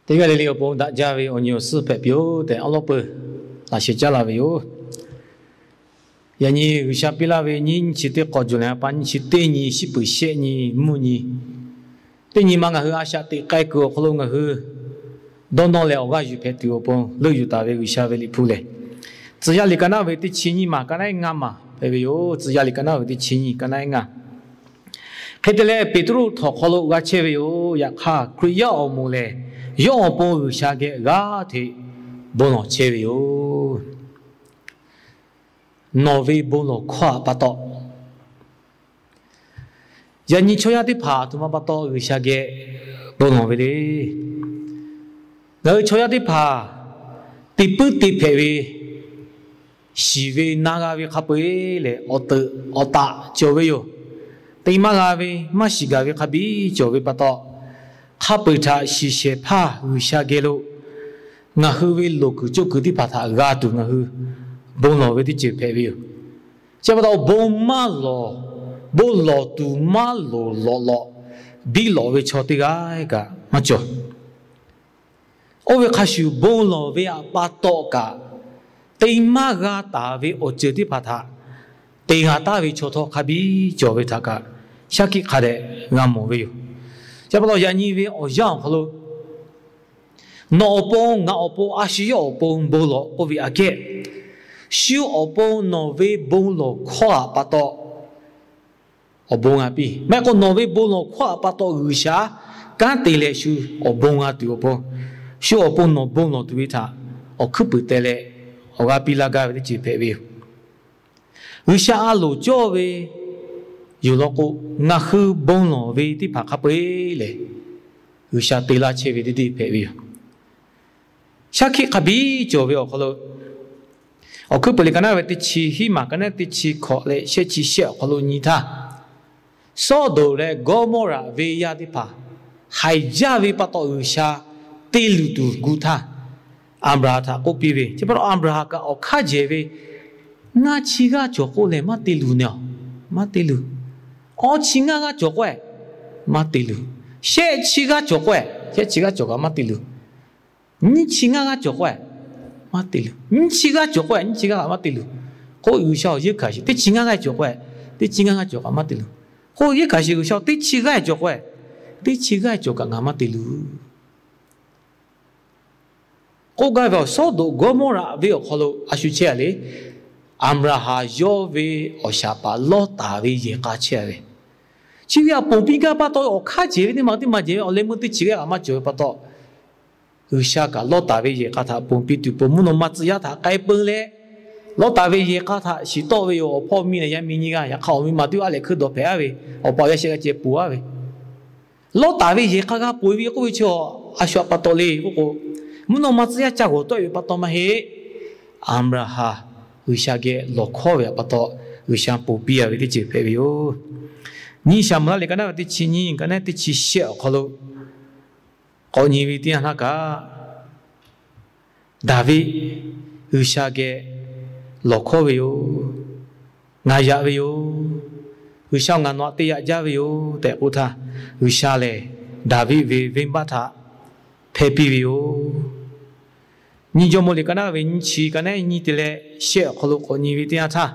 Teˇ g'aˇ le le awˬ pon daꞈ jaˇ ve awˬ nyi awˬ suhˉ hpehꞈ piˇ-oˬ tehꞈ awˉ lawˉ peuˬ laꞈ sheh caˉ laˇ ve yoˬ. Yaꞈ nyi G'uiˬsha piˇ laˇ ve nyiˇ chi teˇ k'awꞈ juˬ leh a pa nyiˇ chi teˇ nyi shiˉ peuˬ shehˆ nyi mvuhˇ nyi, teˇ nyi ma ngaˬ hui a shaꞈ teꞈ k'ai kuiˬ awˬ hk'aw lo ngaˬ hui dawˇ nawˇ leh awˬ g'aˇ yuˬ hpehꞈ tuˬ awˬ pon leuˆ yuˬ taˍ ve G'uiˬsha ve liꞈ hpu lehˬ, Tcuh yaˇ liꞈ ka naˉ ve teˇ chi nyiˇ maˬ ka naˉ eˉ ngaˇ maˬ hpehꞈ ve yoˬ. Tcuh yaˇ liꞈ ka naˉ ve teˇ chi nyiˇ ka naˉ eˉ ngaˇ. Hk'e te leh, Peˍtruˆ htawnˍ hk'aw lo g'a chehˇ ve yoˬ. Yaꞈ hk'aˇ, Hkriꞈ yaˇ awˬ moˍ lehˬ, yawˇ awˬ pon G'uiˬsha geh g'aˇ hteꞈ bon lawˬ chehˇ ve yoˬ. Nawˬ ve bon lawˬ hkawˇ htaꞈ pa taw, yaꞈ nyi chaw yaˇ teˇ hpaˍ aˬ htoꞈ ma pa taw G'uiˬsha geh bon lawˬ ve le. Ngaˬ hui chaw yaˇ teˇ hpaˍ te puiˉ te hpehꞈ ve, shiˍ ve na g'a ve hk'a peu-eˬ lehˬ, awˬ teuꞈ awˬ taꞈ cawˬ ve yoˬ. Te maˇ g'a ve, maˇ shiˍ gaˬ ve hk'a biˇ cawˬ ve pa taw, hk'a peu-eˬ htaꞈ shiˍ shehˍ hpaˇ G'uiˬsha geh lo ngaˬ hui ve loˍ kuiˬ coˇ kuiˬ teˇ hpaˍ htaꞈ g'a tuˬ ngaˬ hui bon lawˬ ve teˇ ceuˬ hpehꞈ ve yoˬ. Chi pa taw bon maˇ lawˬ, bon lawˬ tuˬ maˇ loˍ lawꞈ lawꞈ biˇ lawꞈ ve chaw teˇ g'aˇ kaꞈ maˇ cawˬ. Oˇ ve hk'a shuˍ, bon lawˬ ve htaꞈ pa taw kaꞈ, te maˇ g'a taˍ ve awˬ ceuˬ teˇ hpaˍ htaꞈ te g'a taˍ ve chaw htawˇ hk'a biˇ cawˬ ve htaꞈ kaꞈ shaˉ hkiˆ hk'a dehꞈ g'a mawˬ ve yoˬ. Chi pa taw yaꞈ nyi ve awˬ yanˇ awˬ hk'aw lo nawˬ awˬ pon ngaˬ awˬ pon a shu yawˇ awˬ pon bon lawˬ k'oˆ ve aꞈ kehˉ, shu awˬ pon nawˬ ve bon lawˬ hkawˇ htaꞈ pa taw awˬ bon g'a piˇ. Maˇ heˆ k'o nawˬ ve bon lawˬ hkawˇ htaꞈ pa taw G'uiˬsha kanˉ te leh shu awˬ bon g'a tuˬ awˬ pon, shu awˬ pon nawˬ bon lawˬ tuˬ ve htaꞈ awˬ hkuiˉ puiˍ teh leh awˬ g'aˇ piˇ laˇ gaˇ ve teˇ ceuˬ hpehꞈ ve yoˬ. G'uiˬsha a loˍ cawˇ ve yoˬ law k'o, ngaˬ hui bon lawˬ ve teˇ hpaˍ hk'a peu-eˬ lehˬ, G'uiˬsha te laˇ chehˇ ve teˇ deˇ hpehꞈ ve yoˬ. Shaˉ hkiˆ hk'a biˇ cawˬ ve awˬ hk'aw lo, Awˬ hkuiˉ puiˍ liꞈ ka naˉ ve teˇ chi hiˉ maˬ ka naˉ teˇ chi hkawꞈ leh shehˆ chi shehˆ awˬ hk'aw lo nyi htaˇ, Sawˉdonˍ leh Gawˇmawˇraꞈ venˇ yaˇ teˇ hpaˍ haiˬ jaˇ ve pa taw G'uiˬsha te luˬ tuˬ gu htaˇ, Aˍbraˍhanˍ htaꞈ k'oˆ piˇ ve, chi pa taw Aˍbraˍhanˍ kaꞈ awˬ hk'aˇ jehˬ ve, ngaˇ chi g'aˇ cawˬ k'oˆ lehˬ maˇ te luˬ ne, maˇ te luˬ. Awˇ chi ngaˇ g'aˇ cawˬ k'oˆ-e, maˇ te luˬ. Shehˆ chi g'aˇ cawˬ k'oˆ-e, shehˆ chi g'aˇ cawˬ kaꞈ maˇ te luˬ. Nyiˇ chi ngaˇ g'aˇ cawˬ k'oˆ-e, maˇ te luˬ. Nyiˇ chi g'aˇ cawˬ k'oˆ-e, nyiˇ chi g'aˇ kaꞈ maˇ te luˬ. K'oˆ G'uiˬsha awˬ yeunˇ hkanˍ sheˍ, teˇ chi ngaˇ g'aˇ cawˬ k'oˆ-e, teˇ chi ngaˇ g'aˇ cawˬ kaꞈ maˇ te luˬ. K'oˆ yeunˇ hkanˍ sheˍ G'uiˬsha, teˇ chi g'aˇ cawˬ k'oˆ-e, teˇ chi g'aˇ cawˬ kaꞈ ngaˬ maˇ te luˬ. K'oˆ gaˇ ve awˬ Sawˉdonˍ Gawˇmawˇraꞈ venˇ awˬ hk'aw lo a shu chehˇ a le, Aˍbraˍhanˍ yawˇ ve awˬ shaˍ paˍ Lawˇtaˍ ve yehˬ k'a chehˇ a ve, chi ve htaꞈ ponˬ piˇ gaˇ pa taw, awˬ hk'aˇ jehˬ ve teˇ maˬ teˇ maˬ jehˬ ve awˬ leh meuˇ teˇ chi g'aˇ kaꞈ maˇ cawˬ ve pa taw, G'uiˬsha kaꞈ Lawˇtaˍ ve yehˬ k'a htaꞈ ponˬ piˇ tuˬ pon mvuhˇ naw ma tcuh yaˇ htaꞈ k'ai peu leh, Lawˇtaˍ ve yehˬ k'a htaꞈ shiˍ tawˆ ve yoˬ. Awˬ hpawˇ miˇ leh yaˇ miˇ nyiˇ g'aˇ, yaꞈ hk'aˇ awˬ miˇ ma teˇ g'aˇ leh hkui dawˬ hpehꞈ a ve, awˬ pa yaˇ shehˆ g'aˇ ceh ponˬ a ve, Lawˇtaˍ ve yehˬ k'a g'a ponˬ ve k'oˆ ve chi a shu htaꞈ pa taw le k'oˆ k'o, mvuhˇ naw ma tcuh yaˇ ca g'awˬ tawˆ e ve pa taw maˇ heˆ. Aˍbraˍhanˍ G'uiˬsha geh lawˬ hkawˇ ve htaꞈ pa taw, G'uiˬsha ponˬ piˇ a ve teˇ ceuˬ hpehꞈ ve yoˬ. Nyi Saˍmoˍeˍlaˆ liꞈ ka naˉ ve teˇ chi nyiˇ, ka naˉ teˇ chi shehˆ awˬ hk'aw lo k'awꞈ nyi ve teˇ yanˇ htaˇ kaꞈ, Daˍviˆ G'uiˬsha geh lawˬ hkawˇ ve yoˬ. Ngaˬ yaꞈ ve yoˬ. G'uiˬsha-oˬ, ngaˬ nawˬ htaꞈ te yaꞈ jaˇ ve yoˬ tehꞈ k'oˆ htaˇ, G'uiˬsha lehˬ Daˍviˆ ve venˇbaˆ htaꞈ hpehˇ piˇ ve yoˬ. Nyi Jawˇmawˇ liꞈ ka naˉ ve nyiˇ chi, ka naˉ nyiˇ te leh shehˆ awˬ hk'aw lo k'awꞈ nyi ve teˇ yanˇ htaˇ,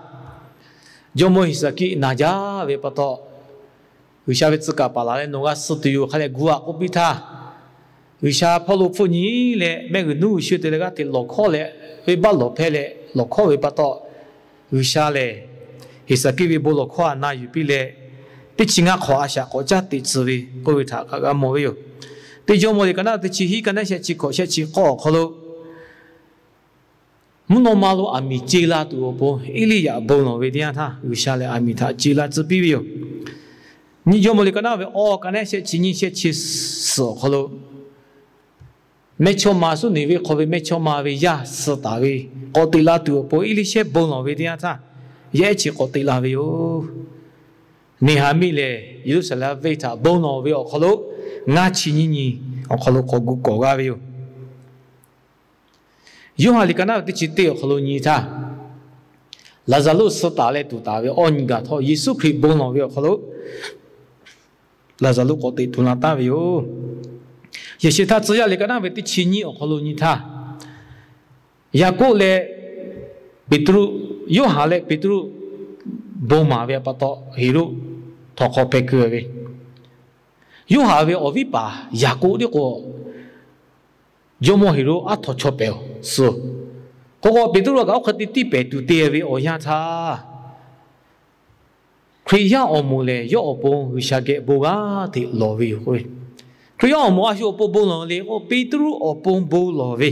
jawˇmawˇ Heˍsaˍkiˆ naˬ jaˇ ve pa taw, G'uiˬsha ve tcuh kaˍ paˍ laˬ leh nawˬ g'a suh tuˬ yoˬ hk'a leh gu aꞈ k'oˆ piˇ htaˇ, G'uiˬsha hpawˇ lo hpfuhˆ nyi leh mehˆ g'uiˬ nuˉ g'uiˬ shu te leh g'aˇ hteꞈ lawˬ hkawˇ leh, venˇbaˆ lawˬ hpehˇ leh lawˬ hkawˇ ve pa taw, G'uiˬsha lehˬ Heˍsaˍkiˆ ve bon lawˬ hkawˇ htaꞈ na yuˬ piˇ leh, teˇ chi ngaˇ hk'awꞈ a shaꞈ k'awꞈ caˇ teꞈ tcuh ve k'oˆ ve htaꞈ kaꞈ g'a mawˬ ve yoˬ. Teˇ Jawˇmawˇ liꞈ ka naˉ teˇ chi hiˉ, ka naˉ shehˆ chi hkawꞈ shehˆ chi k'awˇ awˬ hk'aw lo, mvuhˇ naw ma lo aˬ miˍ ce la tuˬ awˬ pon Eˇliˇyaꞈ bon lawˬ ve teˇ yanˇ htaˇ, G'uiˬsha lehˬ aˬ miˍ htaꞈ ce la tcuh piˇ ve yoˬ. Nyi Jawˇmawˇ liꞈ ka naˉ ve awˇ, ka naˉ shehˆ chi nyiˇ, shehˆ chi suhˍ awˬ hk'aw lo, mehˇchawˇma Suˉniˍveˆ hk'aw ve mehˇchawˇma ve yaˇ suh taˍ ve k'awꞈ teꞈ la tuˬ awˬ pon Eˇliˇshehˇ bon lawˬ ve teˇ yanˇ htaˇ, yaˇ ehˉ chi k'awꞈ teꞈ la ve yoˬ. Neˍhaˍmiˆ lehˬ Yeˍruˆsaˍlehnˍ venˇ htaꞈ bon lawˬ ve awˬ hk'aw lo ngaˇ chi nyiˇ nyi awˬ hk'aw lo k'awꞈ gu kawˍ g'a ve yoˬ. Yoˇhanˬ liꞈ ka naˉ ve teˇ chi teˇ awˬ hk'aw lo nyi htaˇ, Laˍzaˍruˆ suh taˍ leh tuˍ taˍ ve awˬ nyi gaˬ htawˇ, Yeˍsuˆ Hkriꞈ bon lawˬ ve awˬ hk'aw lo Laˍzaˍruˆ k'awꞈ teꞈ tuˬ la taˍ ve yoˬ. Yaꞈ sheh htaˇ, Tcuh yaˇ liꞈ ka naˉ ve teˇ chi nyiˇ awˬ hk'aw lo nyi htaˇ, Yaˍkoˆ leh Peˍtruˆ, Yoˇhanˬ leh Peˍtruˆ bon maˍ ve pa taw, Heˍroˆ htawnˍ hk'aw hpeh keu ve. Yoˇhanˬ ve awˬ viˉ paˍ Yaˍkoˆ teˇ k'o, jawˇmawˇ Heˍroˆ aˉ htaw chaw pehˍ-oˬ suh. K'o k'o, Peˍtruˆ a kaꞈ oˇ hk'e te tiˇ pehˍ tuˬ te ve awˬ yanˇ htaˇ, Hkriꞈ yaˇ awˬ moˍ lehˬ, yawˇ awˬ pon G'uiˬsha geh bon g'aˇ hteꞈ lawˬ ve yoˬ k'o, Hkriꞈ yaˇ awˬ moˍ a shu awˬ pon bon lawˬ le k'o, Peˍtruˆ awˬ pon bon lawˬ ve.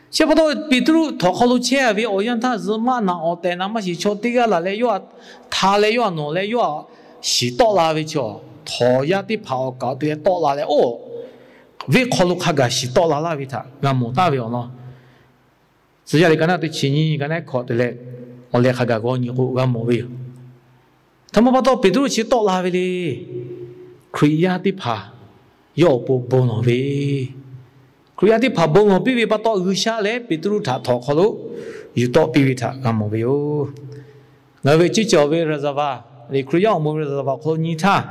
Chi pa taw, Peˍtruˆ htawnˍ hk'aw lo chehˇ ve awˬ yanˇ htaˇ, zuhꞈ maˆ naꞈ awˬ tehˬ naꞈ maˇ shiˍ chaw teˇ g'aˇ laˬ leh, yawˇ htaꞈ leh yawˇ htaꞈ nawˬ leh yawˇ htaꞈ shiˍ tawˆ la ve chaw, htawnˍ yaˇ teˇ hpaˍ awˬ kaˍ awˬ te leh tawˆ la leh, oˇ, venˇ hk'aw lo hk'a gaˬ shiˍ tawˆ la laˇ ve htaꞈ g'a mawˬ taˍ ve awˬ lawn. Tcuh yaˇ liꞈ ka naˉ teˇ chi nyiˇ ka naˉ hkawꞈ te leh, awˬ leh hk'a gaˬ g'aw nyi k'o g'a mawˬ ve yoˬ. Htaꞈ ma pa taw Peˍtruˆ chi tawˆ la ve le. Hkriꞈ yaˇ teˇ hpaˍ yawˇ awˬ pon bon lawˬ ve, Hkriꞈ yaˇ teˇ hpaˍ bon lawˬ piˇ ve pa taw, G'uiˬsha lehˬ Peˍtruˆ htaꞈ htawnˍ hk'aw lo yuˬ tawˆ piˇ ve htaꞈ g'a mawˬ ve yoˬ. Ngaˬ hui ve ceˇ cawˬ ve ရာဇဝင် leh Hkriꞈ yaˇ awˬ moˍ ve ရာဇဝင် awˬ hk'aw lo nyi htaˇ,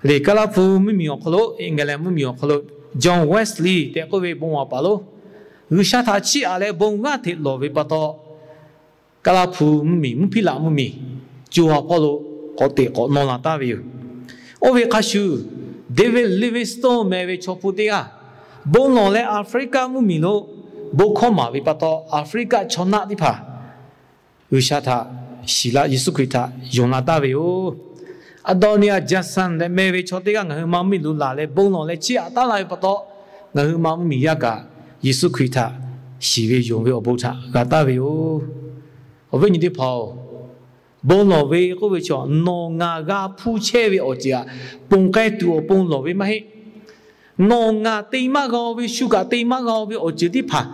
lehˬ Kaˉlaˇ hpu mvuhˇmiˬ awˬ hk'aw lo, England mvuhˇmiˬ awˬ hk'aw lo John Wesley tehꞈ k'oˆ ve bon maˍ paˍ lo G'uiˬsha htaꞈ chiˇ aꞈ leh bon g'aˇ hteꞈ lawˬ ve pa taw, Kaˉlaˇ hpu mvuhˇmiˬ, mvuhˇ hpiˇ laꞈ mvuhˇmiˬ co ha hpawˇ lo k'awꞈ teꞈ k'awꞈ naw la taˍ ve yoˬ. Oˇ ve hk'a shuˍ, David Livingstone meh ve chaw hpu teˇ g'aˇ bon lawˬ leh Aˍfriˆkaˆ mvuhˇmiˬ lo bon hkawˇ maˍ ve pa taw, Aˍfriˆkaˆ chaw naˆ teˇ hpaˍ G'uiˬsha htaꞈ shiˍ la, Yeˍsuˆ Hkriꞈ htaꞈ yonˍ la taˍ ve yoˬ. Adonia Judson leh meh ve chaw teˇ g'aˇ ngaˬ hui ma mvuhˇmiˬ lo laˬ leh bon lawˬ leh chiˇ aꞈ taˉ la ve pa taw, ngaˬ hui ma mvuhˇmiˬ yaˇ kaꞈ Yeˍsuˆ Hkriꞈ htaꞈ shiˍ ve yonˍ ve awˬ bon htaꞈ g'a taˍ ve yoˬ. Awˬ viˉ nyi teˇ hpaˍ-oˬ, bon lawˬ ve k'oˆ ve chaw nawˬ ngaˬ g'a hpuˇ chehˇ ve awˬ ceuˬ htaꞈ ponˬ k'ai tuˬ awˬ pon lawˬ ve maˇ heˆ. Nawˬ ngaˬ te maˇ g'a-o ve, shu kaꞈ te maˇ g'a-o ve awˬ ceuˬ teˇ hpaˍ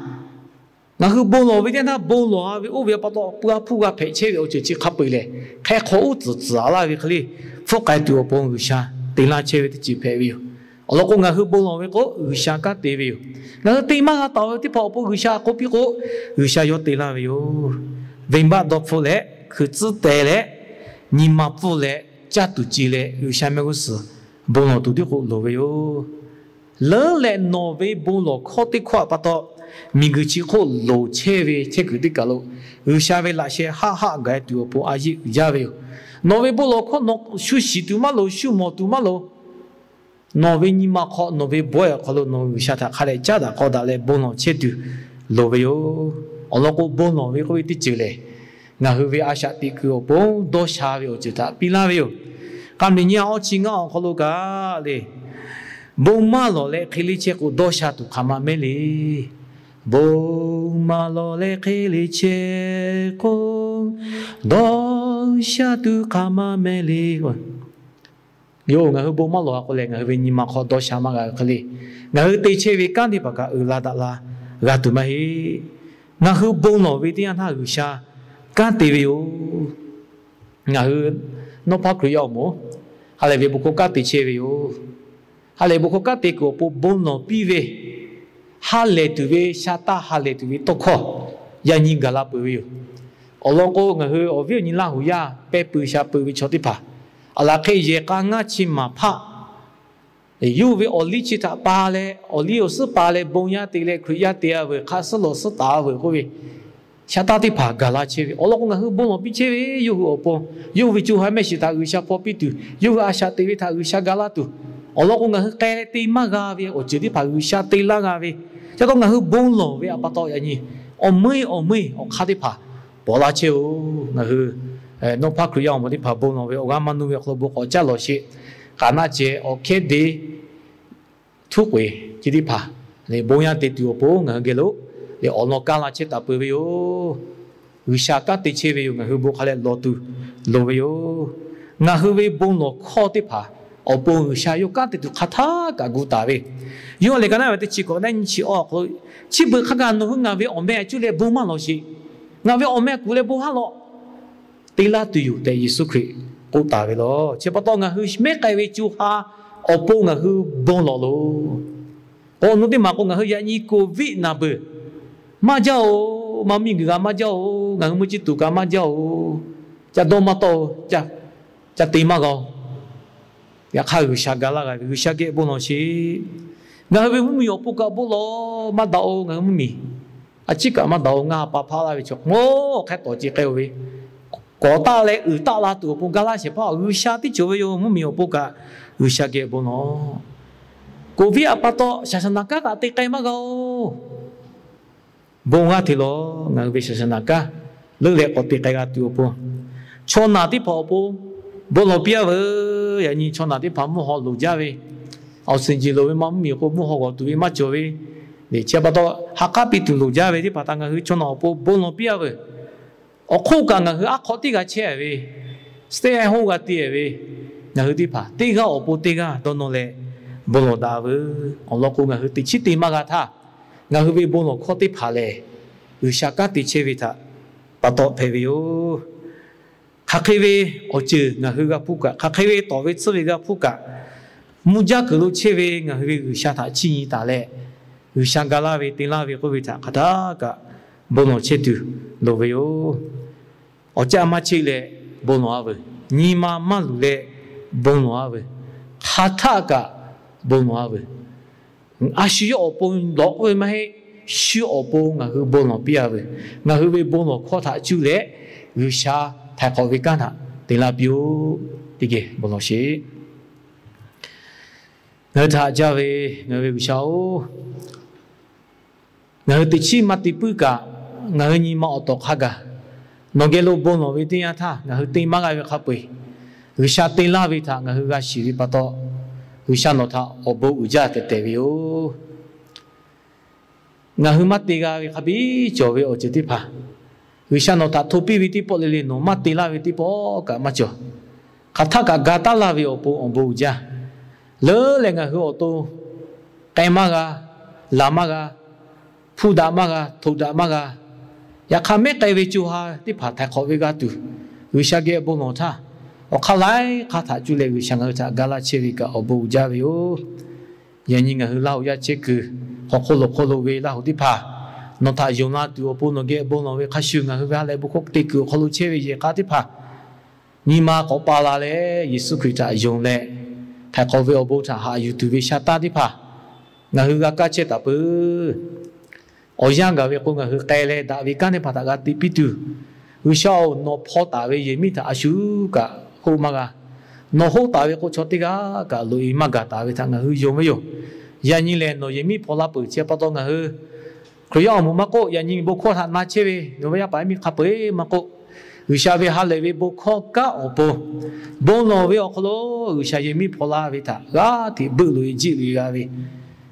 ngaˬ hui bon lawˬ ve teˇ yanˇ htaˇ, bon lawˬ-a ve oˇ ve pa taw g'a hpuˇ g'a hpehꞈ chehˇ ve awˬ ceuˬ chi hk'a peu-eˬ lehˬ, hk'e hk'aw uˉ tcuhˍ tcuhˍ-a laˇ ve hk'e le, hpfuhˆ k'ai tuˬ awˬ pon G'uiˬsha te laˇ chehˇ ve teˇ ceuˬ hpehꞈ ve yoˬ. Awˬ lawn k'o, ngaˬ hui bon lawˬ ve k'o G'uiˬsha kanˉ te ve yoˬ. Ngaˬ hui te maˇ g'a taˍ ve teˇ hpaˍ awˬ pon G'uiˬsha k'oˆ piˇ k'o, G'uiˬsha yawˇ te laˇ ve yoˬ. Venˇbaˆ dawˇ hpfuhˆ leh, hkui tcuhˉ teh leh, nyi ma pfuhˇ leh, caˇ tuˬ ce leh G'uiˬsha mehˆ g'uˇ suhˍ bon lawˬ tuˬ tiˉ k'o loˍ ve yoˬ. Leuˉ leh nawˬ ve bon lawˬ hkawˇ teˇ hkawˇ pa taw, miˬguiˬ chi hk'oˆ loˍ chehˇ ve chehˇ kuiˬ teˇ kaˬ lo G'uiˬsha ve laꞈ sheh haˆ haˆ gaˬ-e tuˬ awˬ pon a yeˆ uiˍ jaˇ ve yoˬ. Nawˬ ve bon lawˬ hkawˇ nawˬ shu shiˍ tuˬ maˇ loˍ, shu mawˬ tuˬ maˇ loˍ. Nawˬ ve nyi ma hk'aw, nawˬ ve bawehˇ awˬ hk'aw lo nawˬ G'uiˬsha htaꞈ hk'a dehꞈ caˉ daꞈ k'aw daꞈ leh bon lawˬ chehˇ tuˬ loˍ ve yoˬ. Awˬ lawn k'o, bon lawˬ ve k'oˆ ve teˇ ceuˬ lehˬ, ngaˬ hui ve a shaꞈ teꞈ kuiˬ awˬ pon dawˇ sha ve awˬ ceuˬ htaꞈ piˇ laˇ ve yoˬ. K'a meuꞈ nyi-a awˇ chi ngaˇ awˬ hk'aw lo kaꞈ le, bon maˇ lawˬ leh hk'e le chehˇ k'o, dawˇ sha tuˬ hk'aˬ ma mehˉ le. Bon maˇ lawˬ leh hk'e le chehˇ k'o, dawˇ sha tuˬ hk'aˬ ma mehˉ le. Yoˬ, ngaˬ hui bon maˇ lawˬ-a k'o lehˬ, ngaˬ hui ve nyi ma hk'aw dawˇ sha maˇ g'a ve hk'e le, ngaˬ hui te chehˇ ve kanˉ teˇ hpaˍ kaꞈ uiˍ la daꞈ la g'a tuˬ maˇ heˆ. Ngaˬ hui bon lawˬ ve teˇ yanˇ htaˇ G'uiˬsha kanˉ te ve yoˬ. Ngaˬ hui nawˇ hpaˇ Hkriꞈ yaˇ awˬ moˍ, ha lehˬ ve bon hkawˇ kanˉ te chehˇ ve yoˬ. Ha lehˬ bon hkawˇ kanˉ te kuiˬ awˬ pon bon lawˬ piˇ ve, ha lehˬ tuˬ ve sha taˇ, ha lehˬ tuˬ ve tawˇ hkawˇ yaꞈ nyi gaˬ la peuˬ ve yoˬ. Awˬ lawn k'o, ngaˬ hui awˬ viˉ awˬ nyi Laˇ huˍ yaˇ pehˇ pui sha pui ve chaw teˇ hpaˍ, aˬ laˬ hk'e yehˬ k'a ngaˇ chi maˍ hpaˆ yawˇ hui ve awˬ liˇ chi htaꞈ pa leh, awˬ liˇ awˬ suhˉ pa leh bon yaˇ te leh Hkriꞈ yaˇ te-a veuˬ, hk'a suhˉ lawˬ suhˉ taˍ-a veuˬ k'oˆ ve, sha taˇ teˇ hpaˍ gaˬ la chehˇ ve. Awˬ lawn k'o, ngaˬ hui bon lawˬ piˇ chehˇ ve yawˇ hui awˬ pon, yawˇ hui ve co ha mehˆ shiˍ htaꞈ G'uiˬsha hpaw piˇ tuˬ, yawˇ hui a shaꞈ teꞈ ve htaꞈ G'uiˬsha ga laˇ tuˬ, awˬ lawn k'o, ngaˬ hui k'ai leh te maˇ g'a ve awˬ ceuˬ teˇ hpaˍ G'uiˬsha te laˇ g'a ve, ca taw ngaˬ hui bon lawˬ ve a pa taw yaꞈ nyi awˬ meuˇ awˬ meuˇ awˬ hk'aˇ teˇ hpaˍ paw laˇ chehˇ-oˬ. Ngaˬ hui nawˇ hpaˇ Hkriꞈ yaˇ awˬ moˍ teˇ hpaˍ bon lawˬ ve awˬ g'aˇ maˇ nuˇ ve awˬ hk'aw lo bon k'awꞈ caˇ lawˬ sheˍ. K'a naˆ ceh awˬ hkehˉ deˇ htuˉ k'oˍ-eˬ chi teˇ hpaˍ lehˬ, bon yaˇ te tuˬ awˬ pon ngaˬ hui geh lo lehˬ, awˬ lawn kaˇ la chehˇ taˍ peuˬ ve yoˬ. G'uiˬsha kanˉ te chehˇ ve yoˬ. Ngaˬ hui bon hk'a leh lawˬ tuˬ loˍ ve yoˬ. Ngaˬ hui ve bon lawˬ hkawˇ teˇ hpaˍ awˬ pon G'uiˬsha yawˇ kanˉ te tuˬ hk'a htaˇ kaꞈ gu taˍ ve, Yoˇhanˬ lehˬ ka naˆ ve teˇ chi hkawꞈ naˆ nyi chi awˬ hk'aw lo, chi beuꞈ hk'a gaˬ nawˬ hui ngaˬ ve awˬ meh a cuˇ leh bon maˇ lawˬ sheˍ. Ngaˬ ve awˬ meh kuˬ leh bon haˉ lawꞈ te laˇ tuˬ yoˬ tehꞈ Yeˍsuˆ Hkriꞈ k'oˆ taˍ ve lawˬ. Chi pa taw ngaˬ hui mehˉ k'ai ve co ha awˬ pon ngaˬ hui bon lawˬ loˬ. Awˬ nu teˇ maˬ k'o, ngaˬ hui yaꞈ nyi covid naˬ beuˬ maˇ jaˇ-oˬ, maˇ miˇ guiˬ g'a maˇ jaˇ-oˬ, ngaˬ hui meuˇ chi tuˬ kaꞈ maˇ jaˇ-oˬ, ca dawˇ maˇ tawˆ-oˬ, ca te maˇ g'a-oˬ. Yaꞈ hk'aˇ G'uiˬsha ga laˇ g'a ve, G'uiˬsha geh bon lawˬ sheˍ. Ngaˬ hui ve mvuhˇmiˬ awˬ pon kaꞈ bon lawˬ maˇ daꞈ-oˬ. Ngaˬ hui mvuhˇmiˬ a ciˉ kaꞈ maˇ daꞈ-oˬ. Ngaˇ ha pa hpaˆ laˇ ve chaw hk'e hk'e tawˍ ce k'ai-o ve, kawˍ taˆ leh uiˍ taˆ la tuˬ awˬ pon gaˇ laˇ shehˍ hpaˇ G'uiˬsha teˇ cawˬ ve yoˬ. Mvuhˇmiˬ awˬ pon kaꞈ G'uiˬsha geh bon lawˬ. Covid a pa taw shaˍ shaˍ naˍ kanˉ kaꞈ te k'ai maˇ g'a-oˬ. Bon g'aˇ hteꞈ lawˬ. Ngaˬ hui ve shaˍ shaˍ naˍ kanˉ leuˉ leh k'awꞈ te k'ai g'a tuˬ awˬ pon, chaw naˬ teˇ hpaˍ awˬ pon bon lawˬ piˇ-a veuˬ. Yaꞈ nyi chaw naˬ teˇ hpaˍ mvuhˇ haw loˍ jaˇ ve, awˬ suhˍ jeˬ loˍ ve maˇ mvuhˇmiˬ awˬ pon mvuhˇ haw g'awˬ tuˬ ve maˇ cawˬ ve, lehˬ chi pa taw ha k'aˉ piˇ tuˬ loˍ jaˇ ve teˇ hpaˍ htaꞈ ngaˬ hui chaw naˬ awˬ pon bon lawˬ piˇ-a veuˬ. Awˬ hk'oˆ kaꞈ ngaˬ hui aˉ hk'aw teˇ g'aˇ chehˇ ve, stay at home g'a te ve, ngaˬ hui teˇ hpaˍ teˇ g'aˇ awˬ pon teˇ g'aˇ dawˇ nawˇ leh bon lawˬ daꞈ veuˬ. Awˬ lawn k'o, ngaˬ hui teꞈ chiˉ te maˇ g'a htaˇ, ngaˬ hui ve bon lawˬ hkawˇ teˇ hpaˍ lehˬ, G'uiˬsha kanˉ te chehˇ ve htaꞈ pa taw hpehꞈ ve yoˬ. Hk'aˬ hk'e ve awˬ ceuˬ ngaˬ hui g'a hpuˇ kaꞈ, hk'aˬ hk'e ve tawˍ ve tsuhˇ ve g'a hpuˇ kaꞈ, mvuh jaˇ kuiˬ lo chehˇ ve ngaˬ hui ve G'uiˬsha htaꞈ chiˇ nyi taˍ leh, G'uiˬsha ga laˇ ve te laˇ ve k'oˆ ve htaꞈ hk'aˬ htaˇ kaꞈ bon lawˬ chehˇ tuˬ loˍ ve yoˬ. Awˬ caˇ maˇ cheˆ leh bon lawˬ-a veuˬ. Nyi ma maˇ luˬ leh bon lawˬ-a veuˬ. Hk'aˬ htaˇ kaꞈ bon lawˬ-a veuˬ. A shu yawˇ awˬ pon lawˬ k'oˆ ve maˇ heˆ. Shu awˬ pon ngaˬ hui bon lawˬ piˇ-a veuˬ. Ngaˬ hui ve bon lawˬ hkawˇ htaꞈ cuˇ leh G'uiˬsha htaiˍ hk'awꞈ ve kanˉ htaꞈ te laˇ piˇ-oˆ. Teˇ geh bon lawˬ sheˍ. Ngaˬ hui htaꞈ haꞈ jaˇ ve ngaˬ hui ve G'uiˬsha-oˬ, ngaˬ hui teꞈ chiˉ maˇ te puiˉ kaꞈ, ngaˬ hui nyi ma awˬ tawˍ hk'a gaˬ nawˬ geh lo bon lawˬ ve teˇ yanˇ htaˇ, ngaˬ hui te maˇ g'a ve hk'a peu-eˬ, G'uiˬsha te laˇ ve htaꞈ ngaˬ hui g'a shiˍ ve pa taw, G'uiˬsha nawˬ htaꞈ awˬ bon uiˍ jaˇ tehꞈ tehꞈ ve yoˬ. Ngaˬ hui maˇ te g'a ve hk'a biˇ cawˬ ve awˬ ceuˬ teˇ hpaˍ, G'uiˬsha nawˬ htaꞈ hto piˇ ve teˇ pawˆ le le nawˬ maˇ te laˇ ve teˇ pawˆ kaꞈ maˇ cawˬ. Hk'aˬ htaˇ kaꞈ ga taˉ laˇ ve awˬ pon awˬ bon uiˍ jaˇ. Leuˉ leh ngaˬ hui awˬ to k'ai maˇ g'a, laˬ maˇ g'a, hpuˇ daꞈ maˇ g'a, htoꞈ daꞈ maˇ g'a. Yaꞈ hk'aˇ, mehˉ k'ai ve co ha teˇ hpaˍ htaiˍ hk'awꞈ ve g'a tuˬ, G'uiˬsha geh bon lawˬ htaˇ, awˬ hk'aˇ laiˉ hk'aˇ htaꞈ cuˇ leh G'uiˬsha ngaˬ hui htaꞈ ga laˇ chehˇ ve kaꞈ awˬ bon uiˍ jaˇ ve yoˬ. Yaꞈ nyi ngaˬ hui Laˇ huˍ yaˇ chehˇ kuiˬ hk'aw hk'oˆ lo hk'oˆ lo ve Laˇ huˍ teˇ hpaˍ, nawˬ htaꞈ yonˍ la tuˬ awˬ pon nawˬ geh bon lawˬ ve hk'a shuˍ, ngaˬ hui ve ha lehˬ bon hkawˇ te kuiˬ awˬ hk'aw lo chehˇ ve yehˬ k'a teˇ hpaˍ, nyi ma k'awꞈ pa la leh Yeˍsuˆ Hkriꞈ htaꞈ yonˍ leh, htaiˍ hk'awꞈ ve awˬ bon htaꞈ haꞈ yuˬ tuˬ ve sha taˇ teˇ hpaˍ, ngaˬ hui g'a kaˇ chehˇ taˍ peuˬ. Awˬ yanˇ gaˬ ve k'o, ngaˬ hui k'ai leh daꞈ ve kanˉ teˇ hpaˍ htaꞈ g'a te piˇ tuˬ, G'uiˬsha-oˬ, nawˬ hpaw taˍ ve yehˬ miˉ htaꞈ a shu kaꞈ hoˆ maˇ g'a. Nawˬ hoˆ taˍ ve k'o, chaw teˇ g'aˇ kaꞈ loꞈ-e maˇ gaˬ taˍ ve htaꞈ ngaˬ hui yonˍ ve yoˬ. Yaꞈ nyi lehˬ, nawˬ yehˬ miˉ hpaw la peuˬ. Chi pa taw ngaˬ hui Hkriꞈ yaˇ awˬ moˍ maˇ k'oˆ, yaꞈ nyi bon hkawˇ htaꞈ na chehˇ ve nawˬ ve yaˇ paˍ yaˇ miˇ hk'a peu-eˬ maˇ k'oˆ, G'uiˬsha ve ha lehˬ ve bon hkawˇ kanˉ awˬ pon bon lawˬ ve awˬ hk'aw lo G'uiˬsha yehˬ miˉ hpaw la ve htaꞈ g'aˇ hteꞈ beuˆ loꞈ-e jiˆ loꞈ-e g'a ve,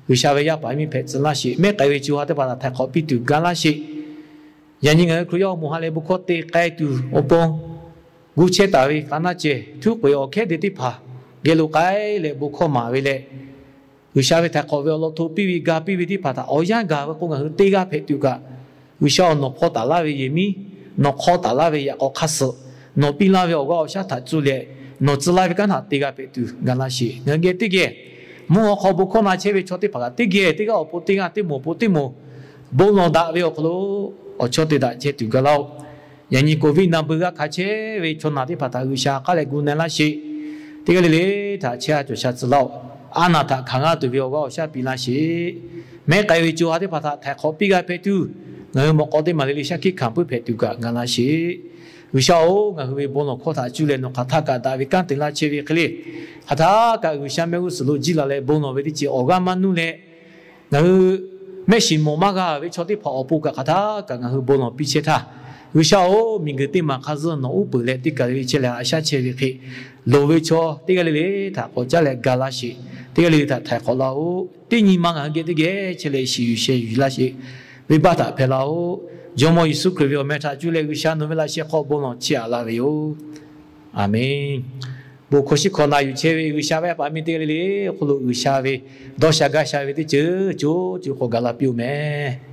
G'uiˬsha ve yaˇ paˍ yaˇ miˇ hpehꞈ tcuh laˇ sheˍ. Mehˉ k'ai ve co ha teˇ hpaˍ htaꞈ htaiˍ hk'awꞈ piˇ tuˬ ga laˇ sheˍ. Yaꞈ nyi ngaˬ hui Hkriꞈ yaˇ awˬ moˍ ha lehˬ bon hkawˇ te k'ai tuˬ awˬ pon gu chehˇ taˍ ve k'a naˇ cehˬ htuˉ k'oꞈ-e awˬ hkehˉ de teˇ hpaˍ geh lo k'ai leh bon hkawˇ maˍ ve leh, G'uiˬsha ve htaiˍ hk'awꞈ ve awˬ lawn hto piˇ ve ga piˇ ve teˇ hpaˍ htaꞈ awˬ yanˇ gaˬ ve k'o, ngaˬ hui teˇ g'aˇ hpehꞈ tuˬ kaꞈ, G'uiˬsha-oˬ, nawˬ hpaw taˍ laˇ ve yehˬ miˉ, nawˬ hk'aw taˍ laˇ ve yaꞈ k'aw hk'aˇ suh, nawˬ piˇ laˇ ve awˬ g'aˇ awˬ shaˉ htaꞈ cuˇ leh nawˬ tcuh laˇ ve kanˉ htaꞈ te g'a hpehꞈ tuˬ ga laˇ sheˍ. Ngaˬ hui geh teˇ geh mvuhˇ haw hk'aw bon hkawˇ na chehˇ ve chaw teˇ hpaˍ kaꞈ teˇ geh teˇ g'aˇ awˬ pon teˇ g'aˇ, teˇ moˍ awˬ pon teˇ moˍ bon lawˬ daꞈ ve awˬ hk'aw lo awˬ chawˇ te daꞈ chehˇ tuˬ ga laˇ-oˆ. Yaꞈ nyi Covid na beuꞈ g'a hkanˍ chehˇ ve chaw naˬ teˇ hpaˍ htaꞈ G'uiˬsha k'aˉ leh gu na-e laˇ sheˍ. Teˇ g'aˇ le le htaꞈ chehˇ-a cawˬ sha tcuh laˇ-oˆ. A naˬ htaꞈ hkanˍ g'a tuˬ ve awˬ g'aˇ awˬ shaˉ piˇ laˇ sheˍ. Mehˉ k'ai ve co ha teˇ hpaˍ htaꞈ htaiˍ hk'awꞈ piˇ g'a hpehꞈ tuˬ, ngaˬ hui mawꞈ k'aw teˇ maˬ le le shaˉ hkiˆ hkanˍ puiˉ hpehꞈ tuˬ kaꞈ ga laˇ sheˍ. G'uiˬsha-oˬ, ngaˬ hui ve bon lawˬ hkawˇ htaꞈ cuˇ leh nawˬ hk'aˬ htaˇ kaꞈ daꞈ ve kanˉ te laˇ chehˇ ve hk'e le, hk'aˬ htaˇ kaꞈ G'uiˬsha mehˆ g'uˇ suhˍ lo jiˇ la leh bon lawˬ ve teˇ ceuˬ awˬ g'aˇ maˇ nuˇ leh, ngaˬ hui mehˆ shiˍ mawˬ maˇ g'a ve chaw teˇ hpaˍ awˬ pon kaꞈ hk'aˬ htaˇ kaꞈ ngaˬ hui bon lawˬ piˇ chehˇ htaˇ, G'uiˬsha-oˬ, miˬguiˬ teˇ maˬ hk'a zuhˆ nawˬ uˉ peunˍ leh teˇ kaˬ le le chehˇ leh haꞈ shaˉ chehˇ ve hk'e, loˍ ve chaw teˇ g'aˇ le le htaꞈ k'awꞈ caˉ leh ga laˇ sheˍ. Teˇ g'aˇ le le htaꞈ htaiˍ hk'awꞈ laˇ-oˆ. Teˇ nyi ma ngaˬ hui geh teˇ geh chehˇ leh shiˍ yuˬ sheh yuˬ laˇ sheˍ. Venˇbaˆ htaꞈ hpehꞈ laˇ-oˆ. Jawˇmawˇ Yeˍsuˆ Hkriꞈ ve awˬ meh htaꞈ cuˇ leh G'uiˬsha nawˬ ve laꞈ sheh hk'aw bon lawˬ chiˇ aꞈ laˇ ve yoˬ. Aˬmenˍ. Bon hkawˇ shiˉ hkawˇ na yuˬ chehˇ ve G'uiˬsha ve yaˇ paˍ miˇ teˇ g'aˇ le le awˬ hk'aw lo G'uiˬsha ve dawˇ sha gaˇ sha ve teˇ ceuˬ co co k'awꞈ gaˬ la piˇ-oˬ meh.